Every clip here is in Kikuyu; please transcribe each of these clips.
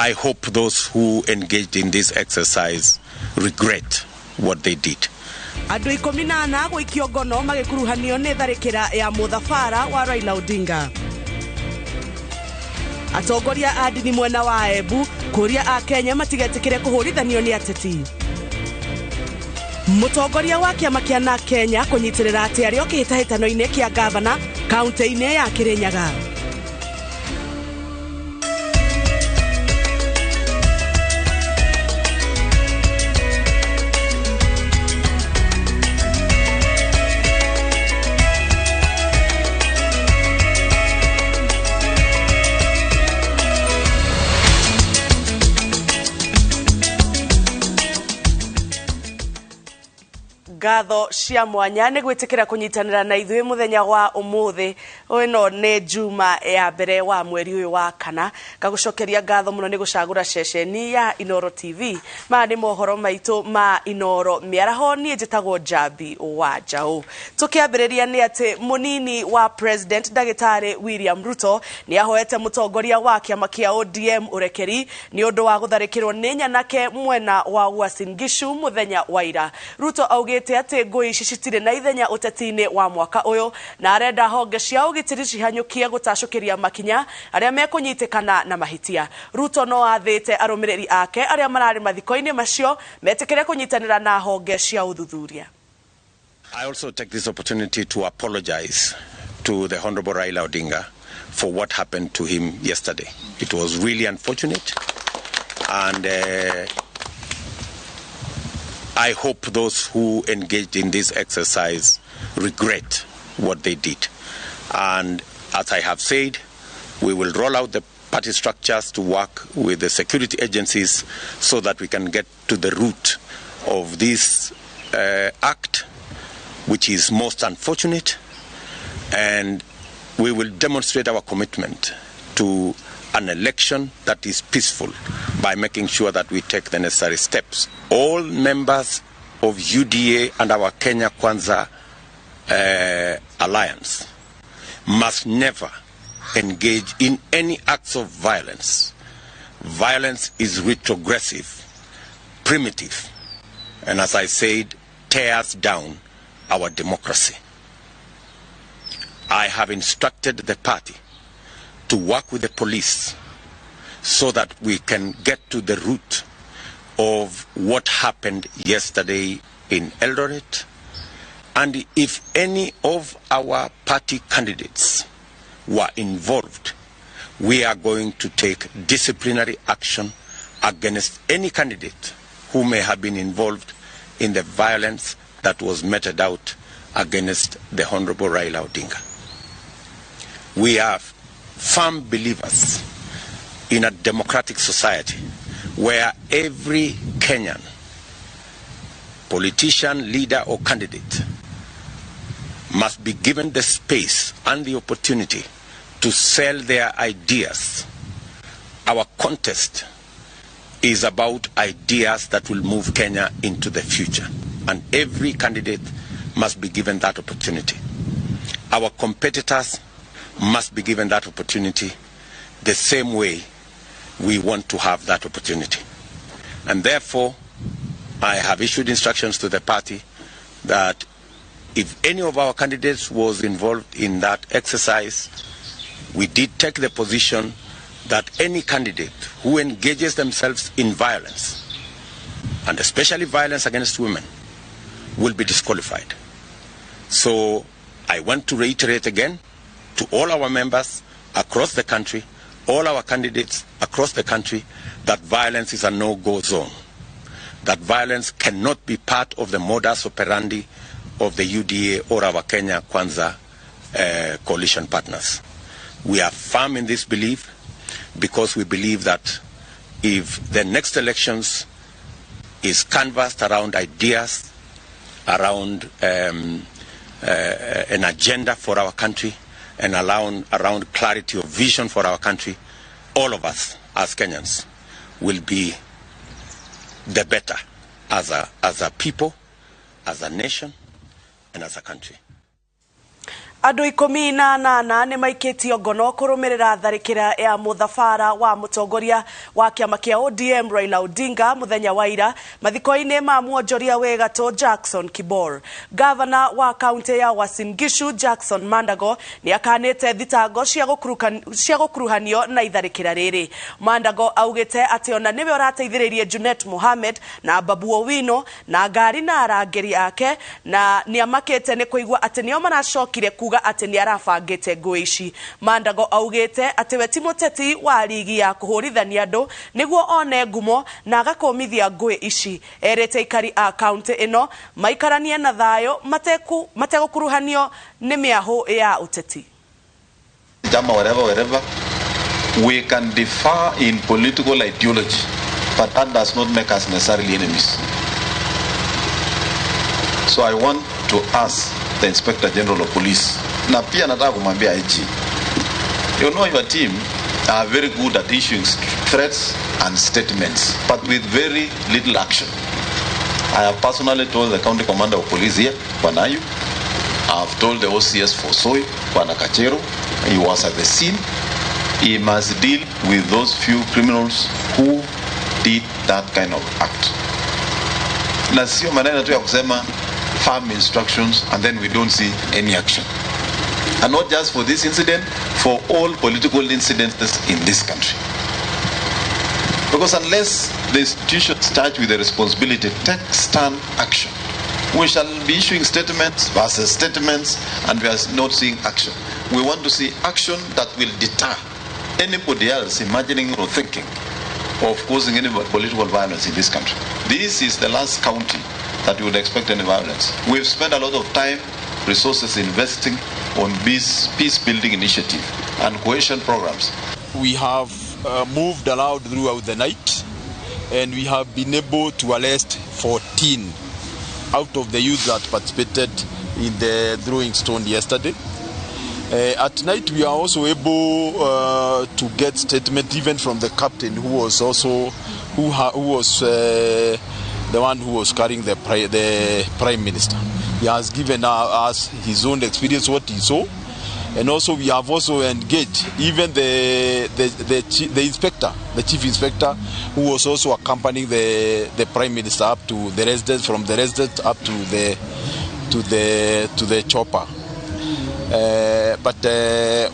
I hope those who engaged in this exercise regret what they did. Andũ 14 gũikio ngono magĩkuruhanio nĩ tharĩkĩra ya mũthabara wa Raila Odinga. Atongoria a ndini mwena wa Embu kũria a Kenya matigetĩkĩre kũhũrithanio nĩ ateti. Mũtongoria wa kĩama kĩa na Kenya kũnyitĩrĩra atĩ arĩ o kĩhĩtahĩtano-inĩ kĩa gavana kaunti-inĩ ya Kirinyaga. Ngatho cia mwanya nĩ gwĩtĩkĩra kũnyitanĩra na ithuĩ mũthenya wa ũmũthĩ. Ĩno nĩ Juma ya mbere wa mweri ũyũ wa kana. Ngagũcokeria ngatho mũno nĩ gũcagũra ceceni ya Inooro TV. Maya nĩ mohoro maitũ ma Inooro mĩaraho. Niĩ njĩtagwo Njambi wa Njaũ. Tũkĩambĩrĩria nĩ atĩ mũnini wa President Ndagĩtarĩ William Ruto nĩ ahoete mũtongoria wa kĩama kĩa ODM ũrekeri nĩ ũndũ wa gũtharĩkĩrwo nĩ nyanake mwena wa Uasin Gishu mũthenya wa ira. Ruto augĩte atĩ ngũi ici citirĩ na ithenya ũteti-inĩ wa mwaka ũyũ na arenda honge cia ũgitĩri cihanyũkie gũtacũkĩria makinya arĩa mekũnyitĩkana na mahĩtia. Ruto no athĩte arũmĩrĩri ake arĩa mararĩ mathiko-inĩ macio metĩkĩre kũnyitanĩra na honge cia ũthuthuria. I also take this opportunity to apologize to the Honorable Raila Odinga for what happened to him yesterday. It was really unfortunate, and I hope those who engaged in this exercise regret what they did. And as I have said, we will roll out the party structures to work with the security agencies so that we can get to the root of this act, which is most unfortunate, and we will demonstrate our commitment to an election that is peaceful by making sure that we take the necessary steps. All members of UDA and our Kenya Kwanza alliance must never engage in any acts of violence. Violence is retrogressive, primitive, and as I said, tears down our democracy. I have instructed the party to work with the police so that we can get to the root of what happened yesterday in Eldoret. And if any of our party candidates were involved, we are going to take disciplinary action against any candidate who may have been involved in the violence that was meted out against the Honorable Raila Odinga. We are firm believers in a democratic society where every Kenyan politician, leader or candidate must be given the space and the opportunity to sell their ideas. Our contest is about ideas that will move Kenya into the future, and every candidate must be given that opportunity. Our competitors must be given that opportunity the same way we want to have that opportunity. And therefore, I have issued instructions to the party that if any of our candidates was involved in that exercise, we did take the position that any candidate who engages themselves in violence, and especially violence against women, will be disqualified. So I want to reiterate again to all our members across the country, all our candidates across the country, that violence is a no-go zone, that violence cannot be part of the modus operandi of the UDA or our Kenya Kwanza coalition partners. We are firm in this belief because we believe that if the next elections is canvassed around ideas, around an agenda for our country, and around clarity of vision for our country, all of us as Kenyans will be the better as a people, as a nation, and as a country. Andũ 18 nĩ maikĩtio ngono kũrũmĩrĩra tharĩkĩra ya mũthabara wa mũtongoria wa kĩama kĩa ODM Raila Odinga mũthenya wa ira mathiko-inĩ ma mwonjoria wĩ gatũ Jackson Kibor. Gavana wa kaunti ya Uasin Gishu Jackson Mandago nĩ akanĩte thitango cia gũkuruhanio na itharĩkĩra rĩrĩ. Mandago augĩte atĩ ona nĩwe ũrateithĩrĩirie Junet Mohamed na Babu Owino na ngari na arangĩri ake, na nĩamakĩte nĩ kũigua atĩ nĩo maracokire kuga atĩ nĩ arabangĩte ngũĩ ici. Mandago augĩte atĩ we ti mũteti wa rigi ya kũhũrithania andũ nĩguo one ngumo na agakũmithia ngũĩ ici. Erĩte aikari a kaunti ĩno maikaranie na thayũ mategũkuruhanio nĩ mĩahũ ya ũteti. Chama wherever, wherever, we can differ in political ideology, but that does not make us necessarily enemies. So I want to ask the Inspector General of Police, na pia nataka kumwambia IG, you know your team are very good at issuing threats and statements, but with very little action. I have personally told the County Commander of Police here, Bwana Ayu. I have told the OCS for Soy, Bwana Kachero, he was at the scene. He must deal with those few criminals who did that kind of act. Na sio maneno tu ya kusema firm instructions and then we don't see any action. And not just for this incident, for all political incidents in this country. Because unless the institutions charged with the responsibility take stern action, we shall be issuing statements versus statements, and we are not seeing action. We want to see action that will deter anybody else imagining or thinking of causing any political violence in this country. This is the last county that you would expect any violence. We've spent a lot of time, resources investing on this peace-building initiative and cohesion programs. We have moved around throughout the night, and we have been able to arrest 14 out of the youth that participated in the throwing stone yesterday. At night we are also able to get statement even from the captain, who was also who was the one who was carrying the prime minister. He has given us his own experience, what he saw, and also we have also engaged even the inspector, the chief inspector, who was also accompanying the prime minister up to the residence, from the residence up to the chopper. But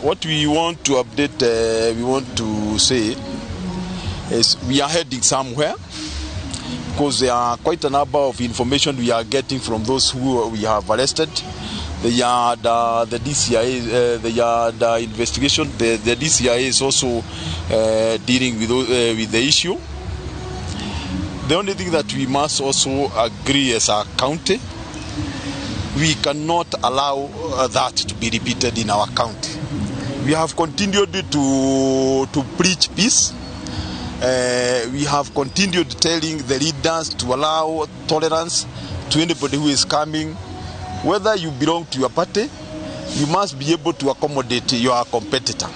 what we want to update, we want to say, is we are heading somewhere, because there are quite a number of information we are getting from those who we have arrested. They are the DCI, they are the investigation. The DCI is also dealing with the issue. The only thing that we must also agree as a county, we cannot allow that to be repeated in our county. We have continued to preach peace. We have continued telling the leaders to allow tolerance to anybody who is coming. Whether you belong to your party, you must be able to accommodate your competitor.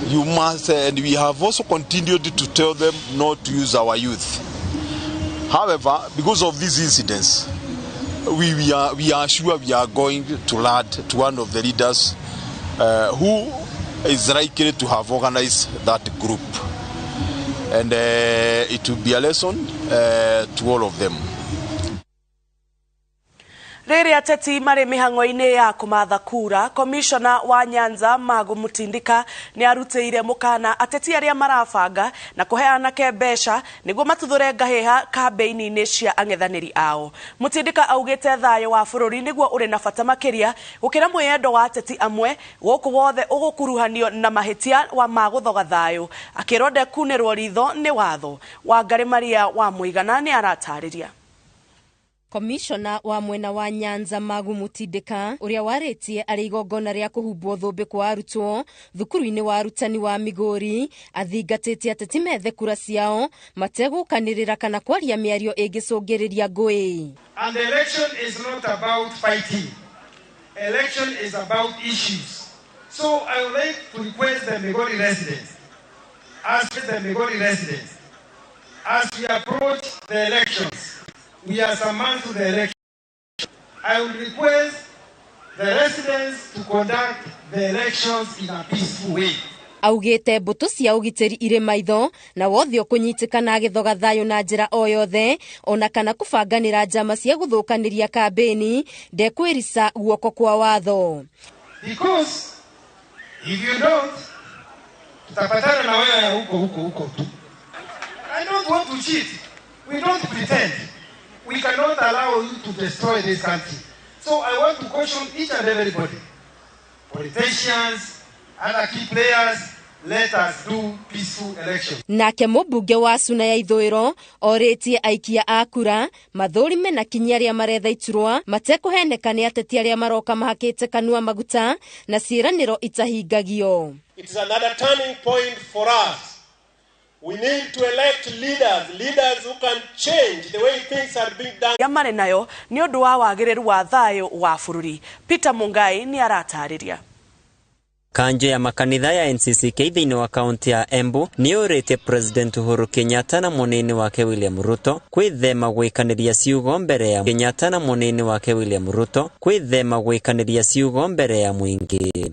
You must, and we have also continued to tell them not to use our youth. However, because of these incidents, we are sure we are going to land to one of the leaders who is likely to have organized that group. And it will be a lesson to all of them. Rĩrĩa ateti marĩ mĩhang'o-inĩ ya kũmatha kura, komishona wa Nyanza Magu Mutindika nĩ arutĩire mũkana ateti arĩa marabanga na kũhe anake mbeca nĩguo matuthũre ngahĩha kambĩini-inĩ cia ang'ethanĩri ao. Mutindika augĩte thayũ wa bũrũri nĩguo ũrĩ na bata makĩria gũkĩra mwĩyendo wa ateti amwe gũkũ wothe ũgũkuruhanio na mahĩtia wa magũthoga thayũ, akĩrwo ndekunĩrwo ritho nĩ watho. Wangarĩ Maria wa Mũigana nĩ aratarĩria. Komishona wa mwena wa Nyanza Magu Mutindika uria warĩtie arĩ igongona rĩa kũhumbwo thũmbĩ kwa arutwo thukuru-inĩ wa arutani wa Migori athingatĩte ateti methe kura ciao mategũkanĩrĩra kana kwaria mĩario ĩngĩcũngĩrĩria ngũĩ. And the election is not about fighting. Election is about issues. So I would like to request the Migori residents, as we approach the elections, we are summoned to the election. I would request the residents to conduct the elections in a peaceful way. Augĩte mbũtũ cia ũgitĩri irĩ maitho na wothe ũkũnyitĩkana agĩthoga thayũ na njĩra o yothe ona kana kũbanganĩra njama cia gũthũkanĩria kambĩni ndekwĩrica guoko kwa watho. Because if you don't, tutapatana na wewe huko huko huko tu. I don't want to cheat. We don't pretend. We cannot allow you to destroy this country. So I want to caution each and everybody, politicians, other key players, let us do peaceful elections. Nake mũmbunge wa Suna ya Ithũĩro orĩtie aikia a kura mathũrime na kinyi arĩa maretha iturwa matekũheneka nĩ ateti arĩa maroka mahakĩte kanua maguta na ciĩranĩro itahingagio. It is another turning point for us. We need to elect leaders, leaders who can change the way things are being done. Ya marĩ nayo nĩ ũndũ wa wagĩrĩru wa thayũ wa bũrũri. Peter Mungai nĩ aratarĩria. Kanjo ya makanitha ya NCCK thĩinĩ wa kaunti ya Embu nĩyũrĩtie President Uhuru Kenyatta na mũnini wake William Ruto kwĩthema gwĩkanĩria ciugo mbere ya Kenyatta na mũnini wake William Ruto kwĩthema gwĩkanĩria ciugo mbere ya mũingĩ.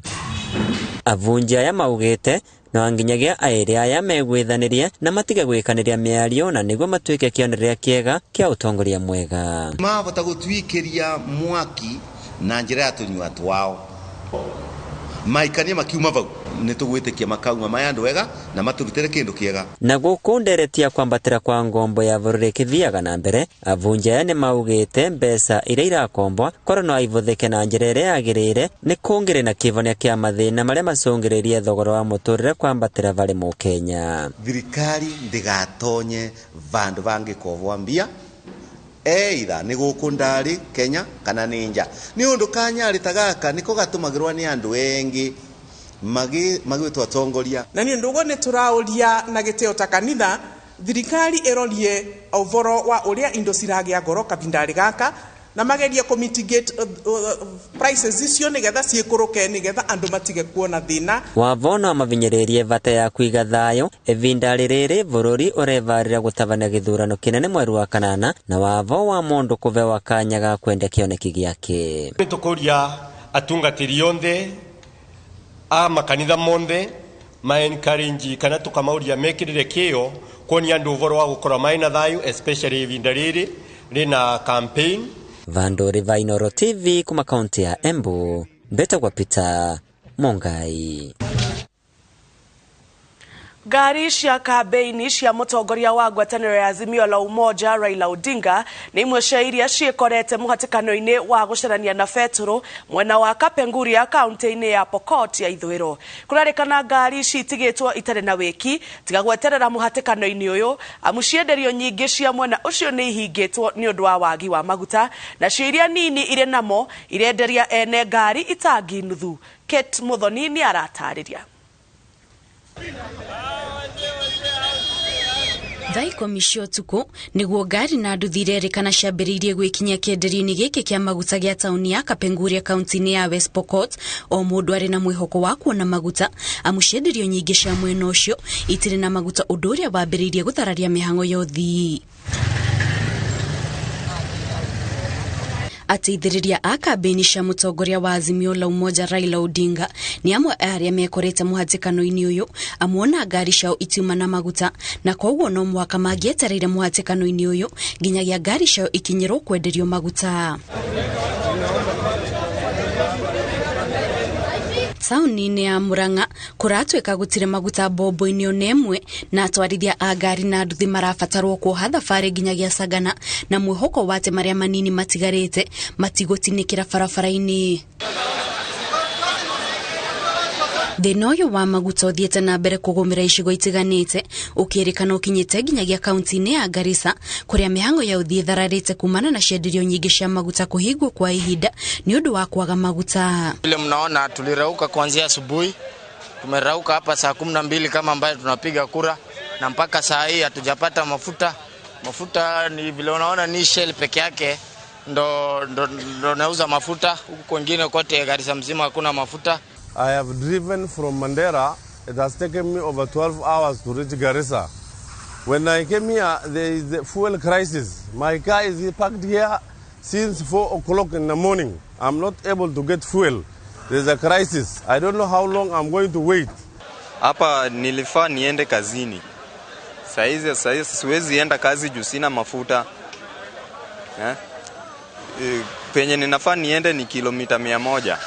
Avunji aya maugĩte no nginyagia aĩrĩ aya megwĩthanĩria na matige gwĩkanĩria mĩario na nĩguo matuĩke kĩonereria kĩega kĩa ũtongoria mwega. Mavota gũtuikĩria mwaki na njĩra ya tũnyua twao maikania makiuma vau nĩ tũgwĩtĩkia makauma maya andũ ega na matũrutĩre kĩndũ kĩega. Na gũkũ ndereti ya kwambatĩra kwa ngombo ya bũrũri ĩkĩthiaga na mbere, avunji aya nĩ maugĩte mbeca iria irakombwa korwo no ivũthĩke na njĩra ĩrĩa yagĩrĩire nĩ kũngĩrĩ na kĩvonia kĩa mathĩna marĩa macũngĩrĩirie thogora wa mũtũrĩre kwambatĩra varĩ mũkenya. Thirikari ndĩgatonye vandũ vangĩkovwa mbia either nĩ gũkũ ndarĩ Kenya kana nĩ nja nĩ ũndũ kanyarĩ ta gaka nĩko gatũmagĩrwo nĩ andũ engĩ magĩtwo atongoria. Na nĩ ũndũ ũguo nĩ tũraũria na gĩtĩo ta kanitha thirikari ĩrorie ũboro wa ũrĩa indo ciragĩa goro kavindarĩ gaka na magerie kũ mitigate prices icio nĩgetha ciĩkũrũke nĩgetha andũ matige kuona thĩna. Wavo no mavinyĩrĩrie bata ya kũiga thayũ ivinda rĩrĩ bũrũri ũrevarĩra gũtabania gĩthurano kĩnene mweri wa kanana na wavo wa mũndũ kũvewa kanya ga kwenda kĩoneki gĩake. Nĩtũkũria atungatĩri onthe a makanitha monthe ma encourage kana tũkamauria mekĩrĩre kĩo kuonia andũ ũvoro wa gũkorwo marĩ na thayũ especially ivinda rĩrĩ rĩna campaign. Vandori va Inooro TV kuma kaunti ya Embu, mbetagwa Peter Mungai. Ngari cia kambĩini cia mũtongoria wa ngwatanĩro ya Azimio la Umoja Raila Odinga nĩ imwe cia iria ciĩkorete mũhatĩkano-inĩ wa gũcarania na betũrũ mwena wa Kapenguria kaunti-inĩ ya Pokot ya Ithũĩro. Kũrarĩkana ngari ici itigĩtwo itarĩ na wĩki tiga gweterera mũhatĩkano-inĩ ũyũ amu cienderio nyingĩ cia mwena ũcio nĩ ihingĩtwo nĩ ũndũ wa wagi wa maguta nacio iria nini irĩ namo irenderia ene ngari itangi nuthu. Kate Muthoni nĩ aratarĩria. Thaa ikũmi cia ũtukũ nĩguo ngari na nduthi irerĩkana ciambĩrĩirie gwĩkinyia kĩenderio-inĩ gĩkĩ kĩa maguta gĩa taũni ya Kapenguria kaunti-inĩ ya West Pokot, o mũndũ arĩ na mwĩhoko wa kuona maguta amu cienderio nyingĩ cia mwena ũcio itirĩ na maguta, ũndũ ũrĩa wambĩrĩirie gũthararia mĩhang'o ya ũthii. Ateithĩrĩria a kambĩini cia mũtongoria wa Azimio la Umoja Raila Odinga nĩ amwe a arĩa mekorete mũhatĩkano-inĩ ũyũ amu ona ngari ciao itiuma na maguta na koguo no mũhaka mangĩetereire mũhatĩkano-inĩ ũyũ nginyagia ngari ciao ikinyĩrwo kwenderio maguta. Taũni-inĩ ya Murang'a kũratuĩka gũtirĩ maguta mbombo-inĩ ona ĩmwe na atwarithia a ngari na nduthi marabatarwo kuoha thabarĩ nginyagia Sagana na mwĩhoko wa atĩ marĩa manini matigarĩte matigũtinĩkĩra barabara-inĩ. Thĩna ũyũ wa maguta ũthiĩte na mbere kũgũmĩra icigo itiganĩte ũkĩrĩkana ũkinyĩte nginyagia kaunti-inĩ ya Garissa kũrĩa mĩhang'o ya ũthiĩ ĩthararĩte kumana na cienderio nyingĩ cia maguta kũhingwo kwa ihinda nĩ ũndũ wa kwaga maguta. Vile mnaona tulirauka kuanzia asubuhi, tumerauka hapa saa 12 kama ambayo tunapiga kura na mpaka saa hii hatujapata mafuta. Mafuta ni vile unaona ni Shell peke yake ndo nauza mafuta, huku kwingine kote Garissa mzima hakuna mafuta. I have driven from Mandera. It has taken me over 12 hours to reach Garissa. When I came here, there is a fuel crisis. My car is parked here. Since 4 o'clock in the morning, I'm not able to get fuel. There's a crisis. I don't know how long I'm going to wait. Hapa nilifaa niende kazini. Saizi siwezi enda kazi juu sina mafuta. Penye ninafaa niende ni kilomita 100.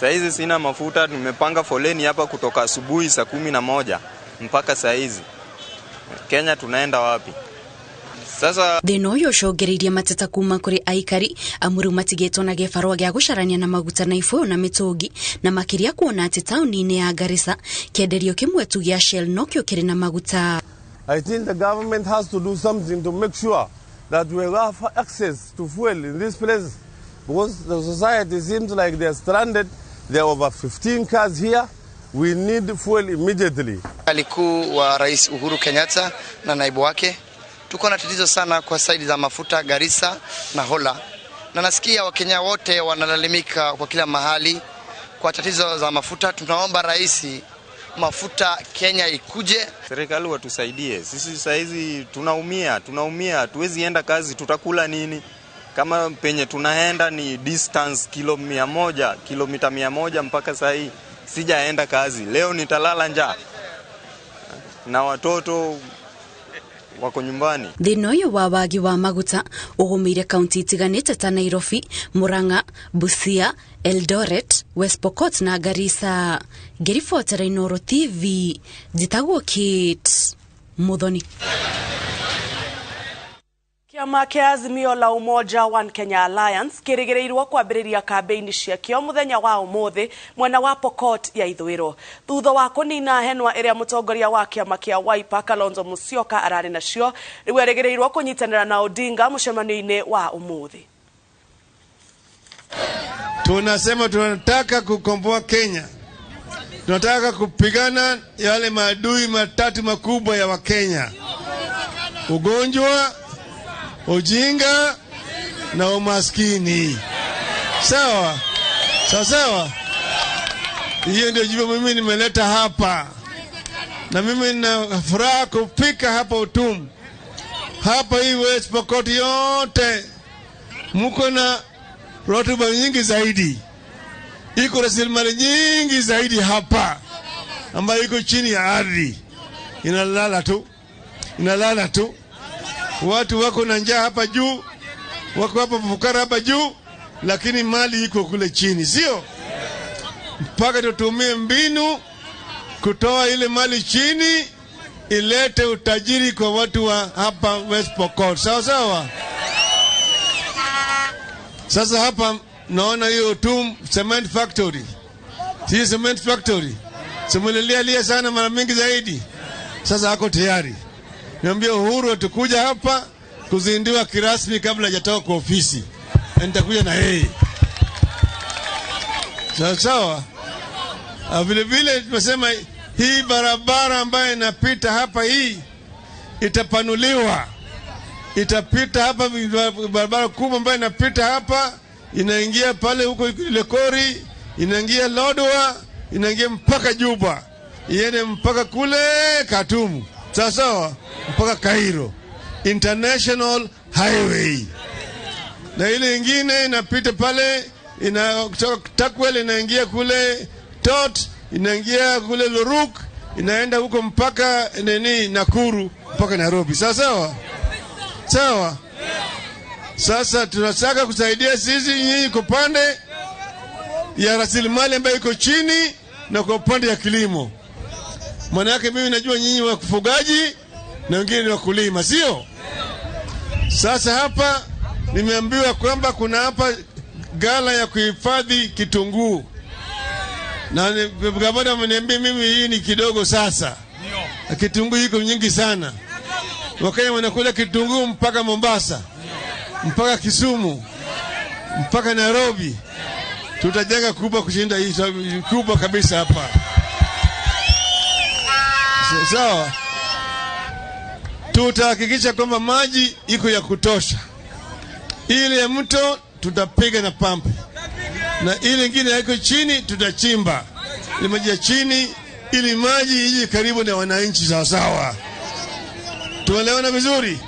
Saizi sina mafuta, nimepanga foleni hapa kutoka asubuhi saa 11 mpaka saizi. Kenya tunaenda wapi? Sasa thina uyu ucũngĩrĩirie mateta kuma kũrĩ aikari amuru matigĩtwo na gĩbarũa gĩa gũcarania na maguta na ibũyũ na mĩtũngi, na makĩria kuona atĩ taũni-inĩ ya Garissa kĩenderio kĩmwe tu gĩa Shell nokĩo kĩrĩ na maguta. I think the government has to do something to make sure that we have access to fuel in this place, because the society seems like they are stranded. There are over 15 cars here. We need fuel immediately. Alikuu wa Rais Uhuru Kenyatta na naibu wake, tuko na tatizo sana kwa saidi za mafuta Garissa na Hola. Na nasikia Wakenya wote wanalalamika kwa kila mahali kwa tatizo za mafuta. Tunaomba rais mafuta Kenya ikuje. Serikali watusaidie. Sisi saizi tunaumia, hatuwezi enda kazi, tutakula nini? Kama penye tunaenda ni distance kilomita 100 mpaka saa hii sijaenda kazi. Leo nitalala njaa na watoto wako nyumbani. Thina uyu wa wagi wa maguta ugumiire kaunti itiganite ta Nairobi, Murang'a, Busia, Eldoret, West Pokot na Garissa. Ngĩribotera Inooro TV, njĩtagwo Kate Muthoni. Kĩama kĩa Azimio la Umoja One Kenya Alliance kĩrĩgĩrĩirwo kwambĩrĩria kambĩini ciakĩo mũthenya wa ũmũthĩ mwena wa Pokot ya ithũĩro, thutha wa kũnina henwa ĩrĩa mũtongoria wa kĩama kĩa Wiper Kalonzo Musyoka ararĩ nacio. Rĩu erĩgĩrĩirwo kũnyitanĩra na Odinga mũcemanio-inĩ wa ũmũthĩ. Tunasema tunataka kukomboa Kenya. Tunataka kupigana yale maadui matatu makubwa ya Wakenya: ugonjwa, ujinga na umaskini. Sawa? Sawa sawa? Hiyo ndio jibu mimi nimeleta hapa. Na mimi nina furaha kupika hapa Utumu. Hapa hii West Pokot yote mko na rotuba nyingi zaidi. Iko rasilimali nyingi zaidi hapa ambayo iko chini ya ardhi. Inalala tu. Inalala tu. Watu wako na njaa hapa juu, wako hapa fukara hapa juu, lakini mali iko kule chini, sio? Mpaka tutumie mbinu kutoa ile mali chini ilete utajiri kwa watu wa hapa West Pokot. Sawa sawa? Sasa hapa naona hiyo Utumu Cement Factory. Si cement factory. Simulilia sana mara mingi zaidi. Sasa hako tayari. Niambia Uhuru atakuja hapa kuzindua kirasmi kabla hajatoka kwa ofisi. Nitakuja na yeye. Sawa sawa. Vile vile tumesema hii barabara ambayo inapita hapa hii itapanuliwa. Itapita hapa, barabara kubwa ambayo inapita hapa inaingia pale huko Lekori, inaingia Lodwa, inaingia mpaka Juba, iende mpaka kule Khartoum. Sawa sawa, mpaka Cairo. International Highway. Na ile ingine inapita pale kutoka Takwel inaingia kule Tot, inaingia kule Loruk, inaenda huko mpaka nini Nakuru, mpaka Nairobi. Sawa sawa? Sawa? Sasa tunataka kusaidia sisi nyinyi kwa upande ya rasilimali ambayo iko chini na kwa upande ya kilimo. Maana yake mimi najua nyinyi wafugaji na wengine ni wakulima, sio? Sasa hapa nimeambiwa kwamba kuna hapa gala ya kuhifadhi kitunguu. Na gavana ameniambia mimi hii ni kidogo sasa. Kitunguu iko nyingi sana. Wakenya wanakula kitunguu mpaka Mombasa, mpaka Kisumu, mpaka Nairobi. Tutajenga kubwa kushinda hii, kubwa kabisa hapa. Sawa? Tutahakikisha kwamba maji iko ya kutosha. Ile ya mto tutapiga na pampu, na ile nyingine iko chini tutachimba ile maji ya chini, ili maji ije karibu na wananchi. Sawa sawa? Tuelewana vizuri?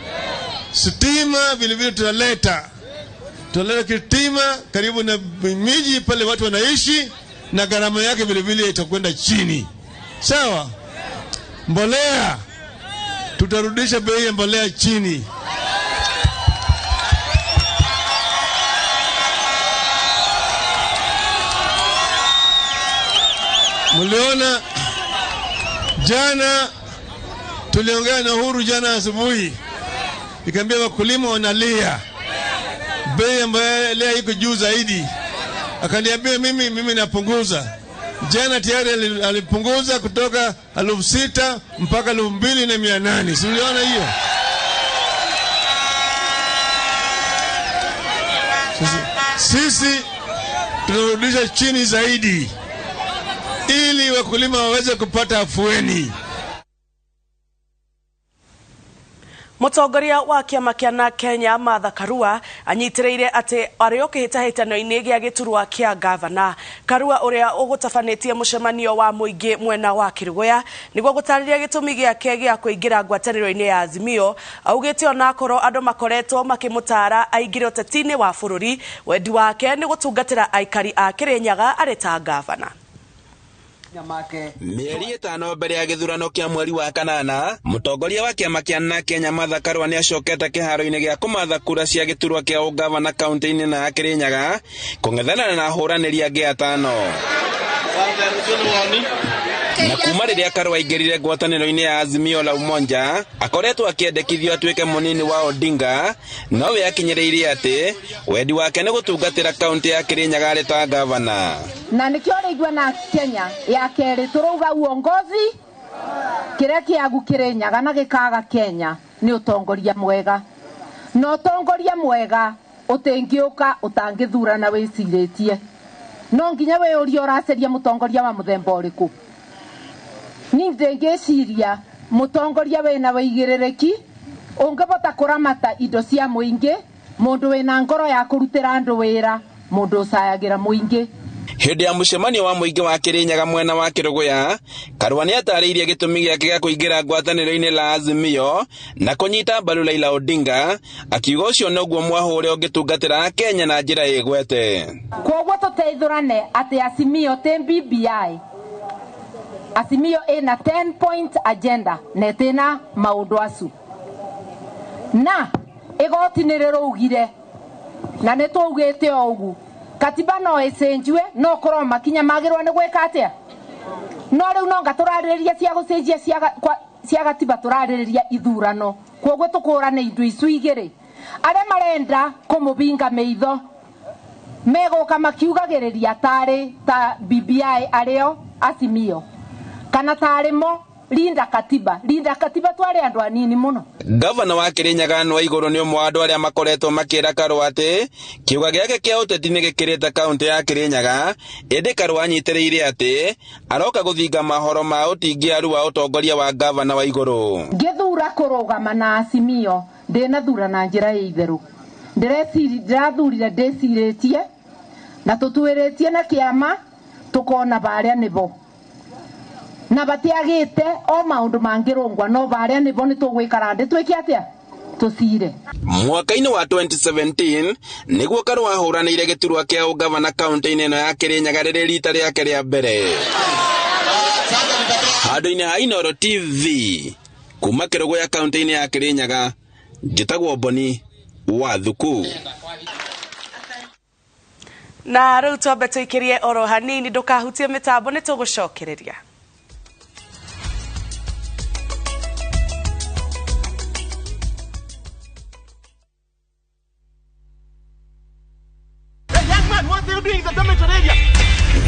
Stima vile vile tutaleta. Tutaleta kitima karibu na miji pale watu wanaishi, na gharama yake vile vile itakwenda chini. Sawa? Mbolea, tutarudisha bei ya mbolea chini. Mliona jana tuliongea na Uhuru jana asubuhi, nikamwambia wakulima wanalia, bei ya mbolea iko juu zaidi. Akaniambia mimi napunguza. Jana tayari alipunguza kutoka 6,000 mpaka 2,800. Si uliona hiyo? Sisi tunarudisha chini zaidi ili wakulima waweze kupata afueni. Mũtongoria wa kĩama kĩa na Kenya Martha Karua anyitĩrĩire atĩ arĩ o kĩhĩtahĩtano-inĩ gĩa gĩturwa kĩa gavana. Karua ũrĩa ũgũtabanĩtie mũcemanio wa mũingĩ mwena wa Kĩrũgũya nĩguo gũtarĩria gĩtũmi gĩake gĩa kũingĩra ngwatanĩro-inĩ ya Azimio, augĩte onakorwo andũ makoretwo makĩmũtara aingĩre ũteti-inĩ wa bũrũri, wendi wake nĩ gũtungatĩra aikari a Kĩrĩnyaga arĩ ta gavana. Mĩeri 5 mbere ya gĩthurano kĩa mweri wa kanana, mũtongoria wa kĩama kĩa na Kenya Martha Karua nĩacokete kĩharo-inĩ gĩa kũmatha kura cia gĩturwa kĩa ũgavana kaunti-inĩ na Kĩrĩnyaga kũng'ethanĩra na ahũranĩri angĩ 5. Na kuma rĩrĩa Karua aingĩrire ngwatanĩro-inĩ ya Azimio la Umoja, akoretwo akĩendekithio atuĩke mũnini wa Odinga, nowe akinyĩrĩirie atĩ wendi wake nĩ gũtungatĩra kaunti ya Kĩrĩnyaga arĩ ta gavana. Na nikio raigua na Kenya ya kerĩ tũrauga uongozi kĩrĩa kĩagu Kĩrĩnyaga na gĩkaga Kenya nĩ ũtongoria mwega, na ũtongoria mwega ũtĩngĩũka ũtangĩthurana wĩcirĩtie. No nginya wĩyũrie ũracaria mũtongoria wa mũthemba ũrĩkũ. Niĩ ndĩngĩciria mũtongoria wĩna wĩigĩrĩrĩki ũngĩbota kũramata indo cia mũingĩ, mũndũ wĩna ngoro ya kũrutĩra andũ wĩra, mũndũ ũcayagĩra mũingĩ. Hĩndĩ ya mũcemanio wa mũingĩ wa Kĩrĩnyaga mwena wa Kĩrũgũya, Karua nĩatarĩirie gĩtũmi gĩake gĩa kũingĩra ngwatanĩro-inĩ la Azimio na kũnyita mbaru Raila Odinga, akiuga ũcio noguo mwahũ ũrĩa ũngĩtungatĩra Kenya na njĩra ĩgwete. Kwoguo tũteithũrane atĩ Azimio ti BBI. Azimio ĩna 10 point agenda na ĩtĩna maũndũ acu, na igoti nĩ rĩraugire na nĩ twaugĩte o ũguo katiba no ĩcenjue, no korwo makinya magĩrwo nĩ gwĩka atĩa. No rĩu no nga tũrarĩrĩria cia gũcenjia cia gatiba, tũrarĩrĩria ithurano. Kwoguo tũkũrane indo icu igĩrĩ. Arĩa marenda kũmũbinga maitho megũka makiugagĩrĩria tarĩ ta BBI arĩo Azimio kana tarĩ mo Linda Katiba. Linda Katiba twari andu anini muno. Gavana wa Kĩrĩnyaga Anne Waigũrũ nĩ ũmwe wa andũ arĩa makoretwo makĩra Karua atĩ kĩũga gĩake kĩa ũteti nĩ gĩkĩrĩte kaunti ya Kĩrĩnyaga, ĩndĩ Karua anyitĩrĩire atĩ aroka gũthinga mahoro ma ũtingiaru wa ũtongoria wa gavana Waigũrũ. Ngĩthura kũrũgama na Azimio ndĩnathura na njĩra ya itherũ. Ndĩrathurire ndĩcirĩtie na tũtuĩrĩtie na kĩama tũkona barĩa nĩbo na batiagite o maundu mangirungwa no baria nibo ni tugwikara ndi twike atia tucire. Mwaka-inĩ wa 2017 nĩguo Karua ahũranĩire gĩturwa kĩa ũgavana kaunti-inĩ ĩno ya Kĩrĩnyaga rĩrĩ rita rĩake rĩa mbere. Handũ-inĩ ha Inooro TV kuma Kĩrũgũya kaunti-inĩ ya Kĩrĩnyaga, njĩtagwo Boni wa Thuku. Na rĩu twambe tũikĩrie oro hanini, ndũkahutie mĩtambo nĩ tũgũcokereria.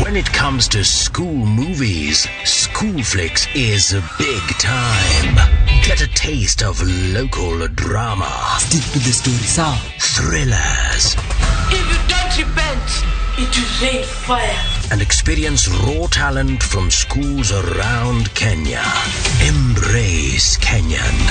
When it comes to school movies, Schoolflix is big time. Get a taste of local drama. Stick to the story, sir. Thrillers. If you don't repent, it will rain fire. And experience raw talent from schools around Kenya. Embrace Kenyan.